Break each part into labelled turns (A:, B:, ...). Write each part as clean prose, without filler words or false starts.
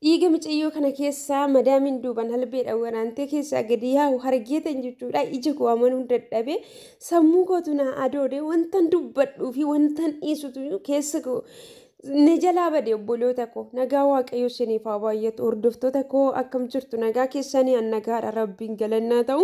A: Dhiiga mucayyoo kana keessaa madaamiin duuban halbeedhaan waraantee keessaa gadi yaa'u hargeetan jechuudha. Ija koo amanuu dadhabee, sammuu kootu na adoode, wantan dubbadhuu fi wantan dhiisutu keessa koo ni jalaa bade. Obboloota koo, nagaa Waaqayyo isiniif haa baay'atu. Hordoftoota koo, akkam jirtu? Nagaa keessanii? An nagaadha, Rabbiin galannaa ta'u.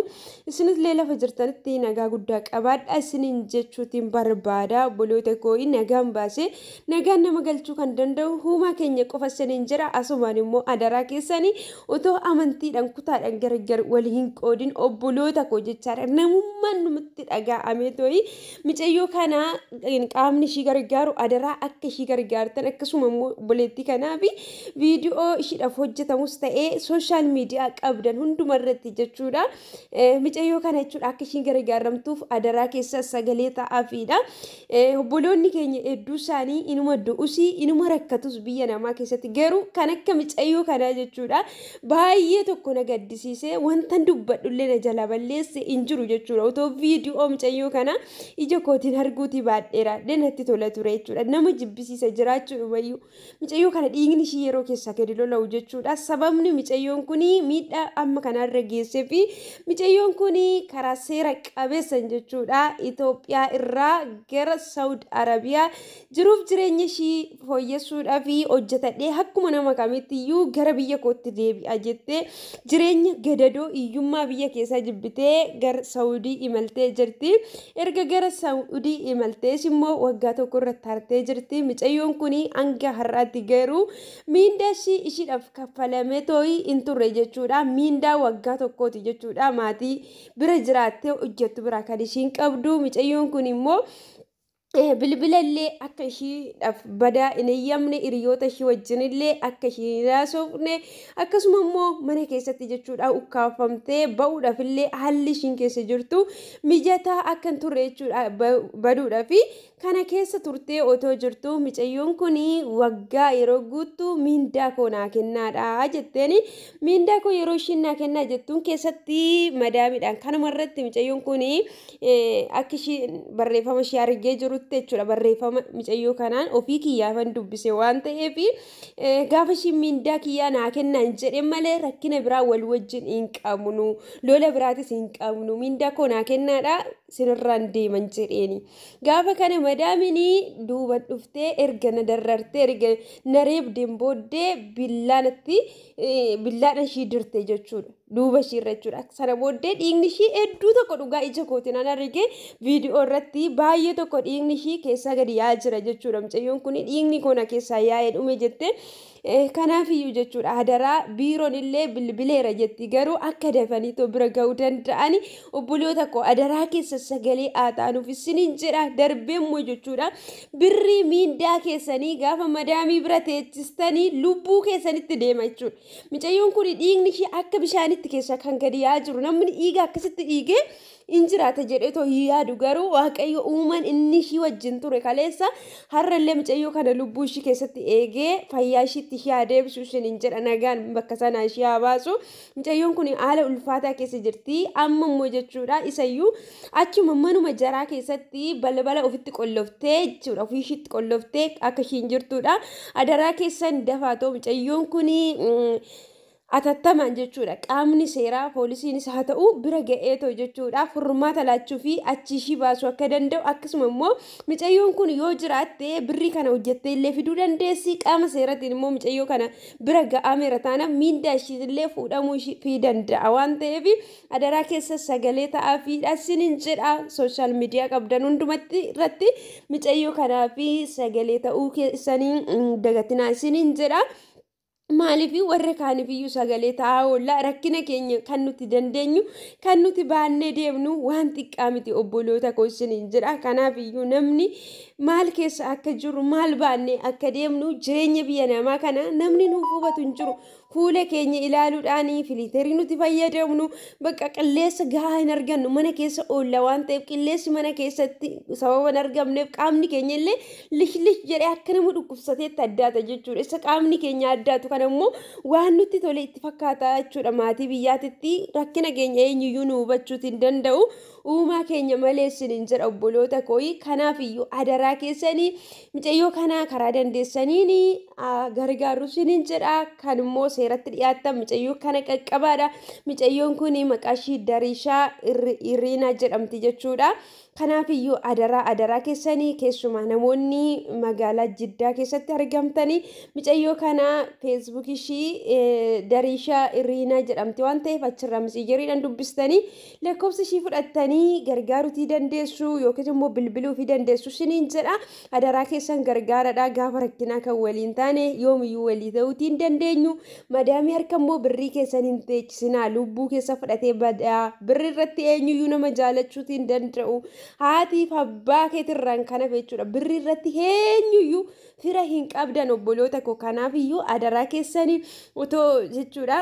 A: Isinillee lafa jirtanitti nagaa guddaa qabaadha isiniin jechuutiin barbaada. Obboloota koo, nagaan baasee nagaan nama galchuu kan danda'u Uumaa keenya qofa isiniin jira. Asumaan immoo adaraa keessanii, otoo amantiidhaan kutaadhaan gargar walii hin qoodin, obboloota koo jechaadha, namummaan numatti dhaga'amee tooyi mucayyoo kana qaamni ishii gargaaru adaraa akka ishii gargaartan, akkasuma immoo obboleettii kanaa fi viidiyoo ishiidhaaf hojjetamus ta'ee social media qabdan hunduma irratti jechuudha. Mucayyoo kana jechuudha akka ishiin gargaaramtuuf adaraa keessa sagalee ta'aafiidha. Obboloonni keenya hedduu isaanii inuma du'usii, inuma rakkatus biyya namaa keessatti, garuu kan akka mucayyoo kanaa jechuudha baay'ee tokko na gaddisiisee, wanta dubbadhullee na jala balleesse hin jiru jechuudha. Otoo viidiyoo mucayyoo kana ija kootiin arguutii baadheera natti tola ture jechuudha. Nama jibbisiisa jiraachuudhumayyuu mucayyoo kana dhiigni ishii yeroo keessaa gadi lola'u jechuudha. Sababni mucayyoon kun miidhaa amma kanarra geessee fi mucayyoon kun karaa seera qabeessan jechuudha Itoophiyaa irraa gara Saawud Arabiyaa jiruuf jireenya ishii fooyyessuudhaaf hojjetadhee akkuma nama kamittiyyuu gara biyya kootti deebi'a jettee, jireenya gadadoo hiyyummaa biyya keessaa jibbitee gara Saawudii imaltee jirti. Erga gara Saawudii imaltees immoo waggaa tokko irra tartee jirti. Mucayyoon kun hanga har'aatti garuu miindaa ishii ishiidhaaf kaffalamee tooyi hin turre jechuudha. Miindaa waggaa tokkooti jechuudha. Maatii bira jiraattee hojjettu bira kan ishiin qabdu. Mucayyoon kun immoo bilbila illee akka ishiidhaaf badaa hin eeyyamne, hiriyoota ishii wajjin illee akka ishii hin haasofne, akkasuma immoo mana keessatti jechuudha ukkaafamtee ba'uudhaaf illee haalli ishiin keessa jirtu mijataa akka hin turre jechuudha baduudhaaf. Kana keessa turtee otoo jirtu, mucayyoon kun waggaa yeroo guuttu miindaa koo naa kennaadha jetteeni. Miindaa koo yeroo ishiin naa kennaa jettuun keessatti madaamiidhaan kanuma irratti mucayyoon kun akka ishiin barreeffama ishee argee jirutti jechuudha, barreeffama mucayyoo kanaan ofii kiyyaafan dubbise waan ta'eef, gaafa ishiin miindaa kiyyaa naa kennaan jedhe malee rakkina biraa wal wajjin hin qabnu, lola biraatis hin qabnu, miindaa koo naa kennaadha, sinirraan deeman jedheeni. Gaafa kana madaamiin duuba dhuftee erga na darrartee, erga na reebdeen booddee billaanatti billaadhaan ishii dirte jechuudha. Duuba ishiirra jechuudha. Sana booddee dhiigni ishii hedduu tokko, dhugaa ija kootiin an arge viidiyoo irratti, baay'ee tokko dhiigni ishii keessaa gadi yaa'aa jira jechuudha. Mucayyoon kun dhiigni koona keessaa yaa'ee dhume jette. Kanaaf iyyuu jechuudha adaraa biiroon illee bilbileera jetti, garuu akka dafanii too bira ga'uu danda'ani obboloota koo adaraa keessa sagalee haa taanuuf isiniin jedha. Darbee immoo jechuudha birrii miindaa keessanii gaafa madaamii bira teechistanii lubbuu keessanitti deema jechuudha. Mucayyoon kun dhiigni ishee akka bishaanitti keessa kan gadi yaa'aa jiru, namni dhiiga akkasitti dhiigee in jiraata jedhee too hin yaadu, garuu Waaqayyo uumaan inni ishii wajjin ture kaleessa har'allee mucayyoo kana lubbuu ishii keessatti eegee fayyaa ishiitti ishii haa deebisu isiniin jedha, nagaan bakka sanaa ishii haa baasu. Mucayyoon kun haala ulfaataa keessa jirti. Amma immoo jechuudha isayyuu achuma manuma jaraa keessatti balbala ofitti qolloftee jechuudha, ofii ishiitti qolloftee akka ishiin jirtudha. Adaraa keessan dafaatoo mucayyoon kun atattamaan jechuudha qaamni seeraa poolisiinis haa ta'u bira ga'eetoo jechuudha furmaata laachuu fi achi ishii baasuu akka danda'u, akkasuma immoo mucayyoon kun yoo jiraatte birrii kana hojjettee illee fiduu dandeessi, qaama seeratiin immoo mucayyoo kana bira ga'ameera taana miindaa ishii illee fuudhamuu fi danda'a waan ta'eef adaraa keessa sagalee ta'aa fi isiniin jedha. Social media qabdan hundumatti irratti mucayyoo kanaa fi sagalee ta'uu keessanii dagatinaa isiniin jedha. Maaliif warra kaaniif iyyuu sagalee ta'aa oolla? Rakkina keenya kan nuti dandeenyu, kan nuti baannee deemnu waan xiqqaa miti, obboloota koo isiniin jedha. Kanaaf iyyuu namni maal keessa akka jiru, maal baannee akka deemnu, jireenya biyya namaa kana namni nuuf hubatu hin jiru. Fuula keenya ilaaluudhaan filiterii nuti fayyadamnu bakka qilleensa gahaa hin argannu. Mana keessa oolla waan ta'eef, qilleensi mana keessatti sababa hin argamneef, qaamni keenya illee lish lish jedhee akka nama dhukkubsateetti addaata jechuudha. Isa qaamni keenya addaatu kana immoo waan nutti tole itti fakkaata jechuudha. Maatii biyyaatitti rakkina keenya eenyuyyuu nu hubachuuti hin danda'u. Uumaa keenya malee isiniin jedha, obboloota kooyi. Kanaaf iyyuu adaraa keessanii mucayyoo kana karaa dandeessaniin gargaaru isiniin jedha. Kan immoo seeratti dhiyaattan mucayyoo kana qaqqabaadha. Mucayyoon kun maqaa ishii Dariishaa Iriinaa jedhamti jechuudha. Kanaaf iyyuu adaraa adaraa keessanii, keessumaa namoonni magaalaa Jiddaa keessatti argamtanii, mucayyoo kana Feesbuuk ishii Dariishaa Iriinaa jedhamti waan ta'eef, achirraa misiijeriidhaan dubbistanii lakkoofsa ishii fudhattanii gargaaruutii dandeessu yookiin immoo bilbiluufii dandeessu isiniin jedha. Adaraa keessan gargaaradha. Gaafa rakkinaa kan waliin taane yoomiyyuu walii ta'uutii hin dandeenyu. Madaamii harka immoo birrii keessan hin teechisinaa. Lubbuu keessa fudhatee badaa. Birrii irratti eenyuyyuu nama jaalachuutii hin danda'u. Haatiif abbaa keetirraan kan hafe jechuudha. Birrii irratti eenyuyyuu fira hin qabdan, obboloota koo. Kanaaf iyyuu adaraa keessanii otoo jechuudha.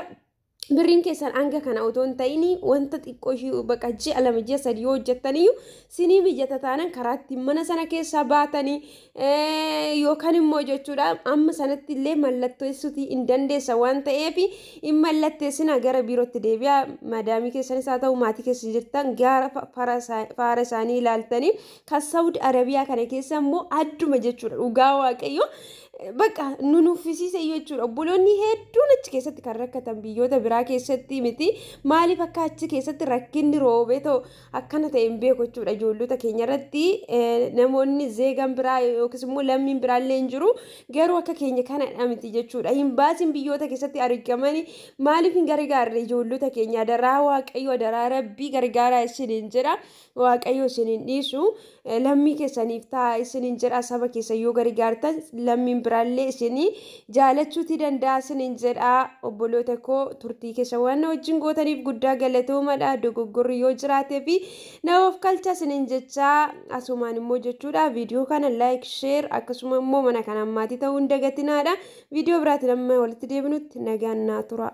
A: Birriin keessan hanga kana otoo hin ta'in, wanta xiqqoo ishii bakka ji'a 2, ji'a 3 yoo hojjettaniyyuu sinii mijata taanan, karaa ittiin mana sana keessaa baatanii yookaan immoo jechuudha amma sanatti illee mallatteessuutii hin dandeessa waan ta'eef, hin mallatteessina, gara biirootti deebi'a. Madaamii keessanis haa ta'u maatii keessa jirtan gara faara isaanii ilaaltanii. Kan Saudi Arabiyaa kana keessa immoo adduma jechuudha, dhugaa Waaqayyo. Bakka nu nuffisiise jechuudha. Obboloonni hedduun achi keessatti kan rakkatan biyyoota biraa keessatti miti. Maaliif akka achi keessatti rakkinni roobee ta'u akkana ta'e hin beeku jechuudha. Ijoollota keenya irratti namoonni zeegan biraa yookiis immoo lammiin biraallee hin jiru. Garuu akka keenya kanadha miti jechuudha. Hin baasin biyyoota keessatti argaman maaliif hin gargaarre ijoollota keenya? Adaraa Waaqayyo, adaraa Rabbii gargaaraa isiniin jedha. Waaqayyo isiniin dhiisu. Lammii keessaniif ta'a isiniin jedha. Saba keessa yoo gargaartan lammiin biraallee isinii jaalachuuti danda'a isiniin jedha. Obboloota koo, turtii keessa waan na wajjin gootaniif guddaa galatoomadha. Dogoggorri yoo jiraatee fi nama of kalcha isiniin jechaa, asumaan immoo jechuudha viidiyoo kana like, share, akkasuma immoo mana kanaan maatii ta'uu hin dagatinaadha. Viidiyoo biraatiin amma walitti deebinutti nagaan naa tura.